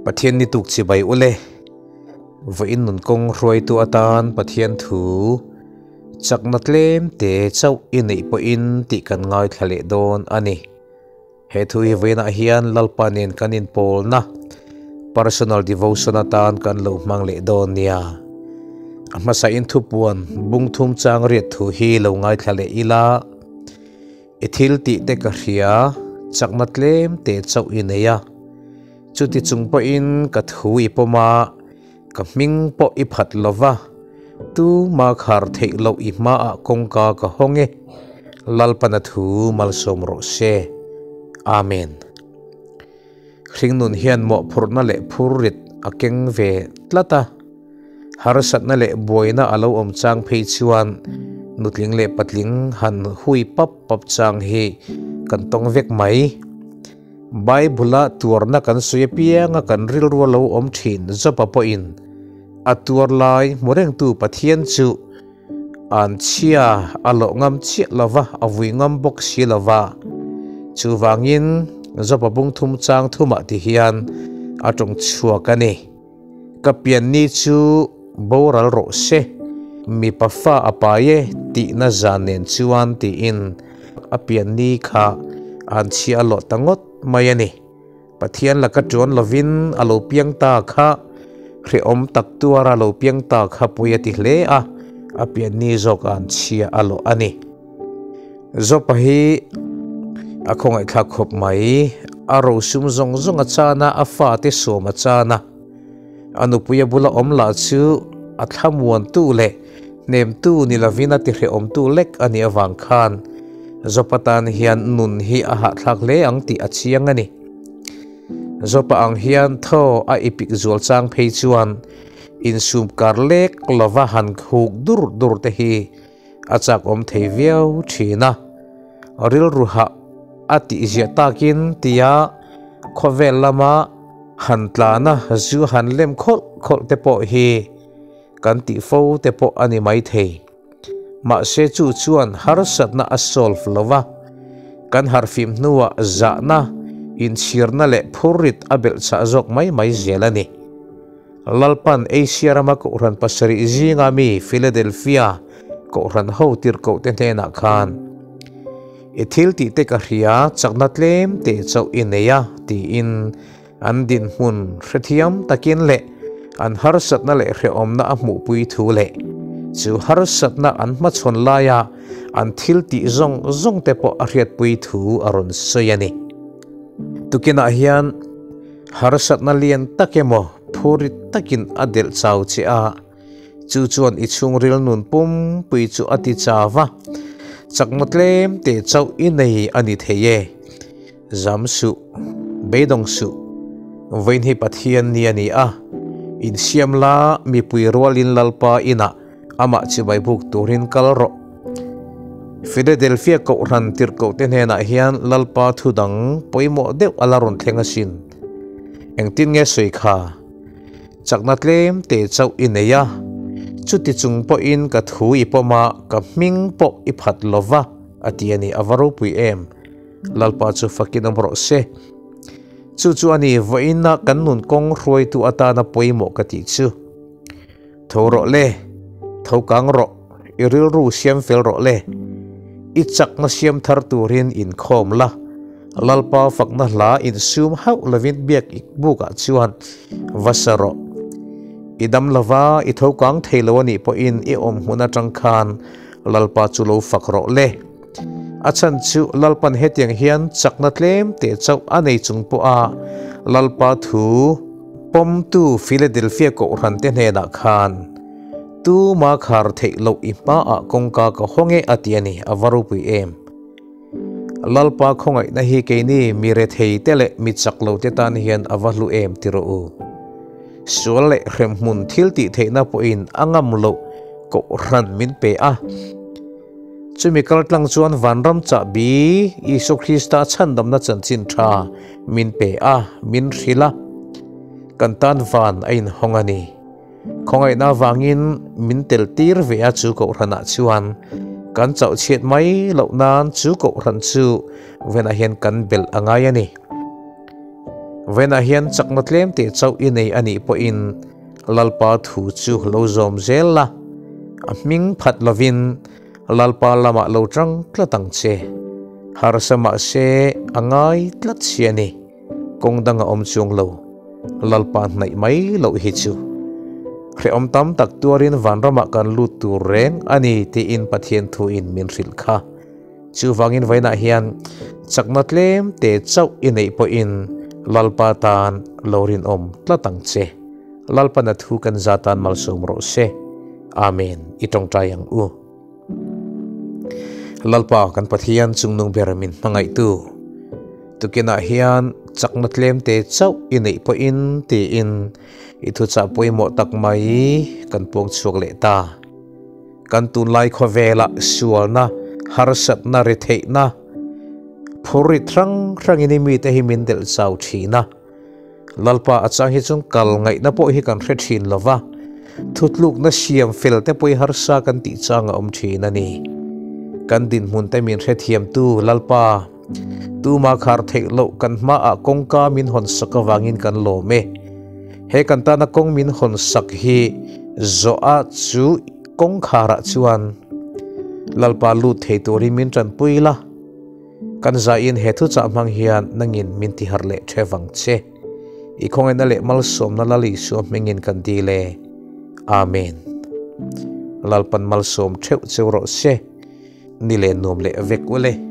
Pathian ni tuk chibai ule. Vawiin nun kawng hruaitu atan Pathian thu chakna tlem te chauh i neih pawhin tih kan ngaithla leh dawn a ni. He thu hi vawiinah hian Lalpa nen kan inpawlna personal devotion atan kan lo hmang leh dawn nia. A hmasa in thupuan bung thum chang riat thu hi lo ngaithla leh ila. I thil tih te ka hria, chakna tlem te chauh i nei a. Chuti chung pawhin ka thu i pawm a, ka hming pawh i phat lo va, tuma khar theih loh i hmaah kawngka ka hawng e. Lalpana thu malsawm rawh se. Amen. Hringnun hian mawhphurhna leh phurrit a keng ve tlat a. Harsatna leh buaina a lo awm chang phei chuan nutling leh patling han hui pap pap chang hi kan tawng vek mai. Bible-a tuarna kan sawi apianga kan rilru a lo awm thin Job-a pawhin a tuar lai hmu rengtu Pathian chu an chhia a lawh ngam chiah lo va, a vui ngam bawk si lo va. Chuvangin Job-a bung thum chang thumah ti hian a tawng chhuak a ni. Ka pian ni chu boral rawh se, mipa fa a pai e tihna zan nen chuan tiin a pian ni kha an chhia a lawh ta ngawt mai a ni. Pathian laka tuan lovin a lo piang ta kha hrehawm tak tuara lo piang ta kha pui a ti hle a, a pian ni zawk an chhia a lawh a ni. Zopa hi a khawngaihthlak khawp mai. A rosum zawng zawng a chan a, a fate sawm a chan a. A nupui a bula awm lah chu a thlamuantu leh hnemtu ni lovin a tihrehawmtu lek a nih avang khan Zopa tan hian nun hi a hahthlak hle ang tih a chiang a ni. Zopa ang hian thaw a ipik zual chang phei chuan insum kar lek lova han huk dur dur te hi A chak awm thei viau thin a, rilru hah a tih ziah takin tia khawvel lama han tlana zu han lem khawlh khawlh te pawh hi kan tih fo te pawh a ni maithei. Mahse chu chuan harsatna a solve lo va, kan harhfim hnuah zahna, inchhirna leh phurrit a belhchhah zawk mai mai zel a ni. Lalpan Asia rama Kohhran pasarih zinga mi Philadelphia Kohhran ho tirhkohte hnenah khan, I thil tihte ka hria, chakna tlem teh chauh i nei a, tiin an dinhmun hrethiam takin leh an harsatna leh hrehawmna a hmuhpui thu leh chu harsatna an hmachhawn laia an thil tih zawng zawngte pawh a hriatpui thu a rawn sawi a ni. Tukinah hian Harsatna lian tak emaw phurrit takin a delh chau che a, chu chuan i chhungril nun pumpui chu a ti chau va, chakna tlem te chauh i nei a ni thei e. Zam suh, beidawng suh, vawiin hi Pathian ni a ni a, insiam la mipui rualin Lalpa inah Amah chibai buk turin kal rawh. Philadelphia Kohhran tirhkohte hnenah hian Lalpa thu dang pawimawh deuh a la rawn thleng asin. Engtin nge sawi kha? Chakna tlem te chauh i nei a, chuti chung pawhin ka thu i pawm a, ka hming pawh i phat lo va, a ti a ni. A va ropui em! Lalpa chu fakin awm rawh se. Chu chu a ni, vawiina kan nun kawng hruaitu atana pawimawh ka tih chu. Tho rawh le, tho kang rawh, i rilru siam fel rawh le. I chakna siam thar turin inkhawm la, Lalpa fakna hla insum hauh lovin biak ik bukah chuan va sa rawh. I dam lova i tho kang thei lo a nih pawhin i awm hmun atang khan Lalpa chu lo fak rawh le. A chhan chu Lalpan hetiang hian chakna tlem teh chauh a nei chung pawha Lalpa thu Pawmtu Philadelphia Kohhran te hnenah khan, Tuma khar theih loh i hmaah kawngka ka hawng e a ti a ni, a va ropui em. Lalpa khawngaihna hi keini mi rethei te leh mi chak lo te tan hian a va hlu em ti rawh u. Sual leh hremhmun thil tih theihna pawhin a ngam loh Kohhran min pe a. Chumi kaltlang chuan vanram chahbi Isua Krista chhandamna chanchin tha min pe a, min hrilh a. Kan tan van a inhawng a ni. Khawngaihna avangin min tel tir ve a chu Kohhranah chuan kan chauh chhiat mai loh nan chu Kohhran chu venah hian kan belh a ngai a ni. Vawiinah hian chakna tlem teh chauh i nei a nih pawhin Lalpa thu chu lo zawm zel la, a hming phat lovin Lalpa lamah lo tang tlat ang che. Harsa mahse a ngai tlat si a ni. Kawng dang a awm chuang lo. Lalpa hnaih mai loh hi chu. Hrehawm tam tak tuarin vanramah kan lut tur reng a ni tiin Pathian thuin min hrilh kha. Chuvangin vawiinah hian chakna tlem te chauh i neih pawhin Lalpa tan lo rinawm tlat ang che. Lalpan a thu kan za tan malsawm rawh se. Amen. I tawngtai ang u. Lalpa kan Pathian chungnung ber min hmangaihtu. Tukinah hian chakna tlem te chauh i neih pawhin tiin i thuchah pawimawh tak mai kan puang chhuak leh ta. Kan tunlai khawvelah sualna, harsatna, retheihna, phurrit hrang hrangin i mite hi min delh chau thin a. Lalpa a chang hi chuan kal ngaihna pawh hi kan hre thin lo va, thutlukna siam fel te pawh hi harsa kan tih chang a awm thin a ni. Kan dinhmun te min hrethiamtu Lalpa, tuma khar theih loh kan hmaah kawngka min hawn sak avangin kan lawm e. He kan tana kawng min hawn sak hi zawha chu kawngkharah chuan Lalpa lut thei turin min tanpui la, kan zaiin he thuchah hmang hian nangin min tiharh leh the vang che. I khawngaihna leh malsawmna Lal Isua hmingin kan dil e. Amen. Lalpan malsawm theuh cheu rawh se. Ni leh nuam leh vek ule.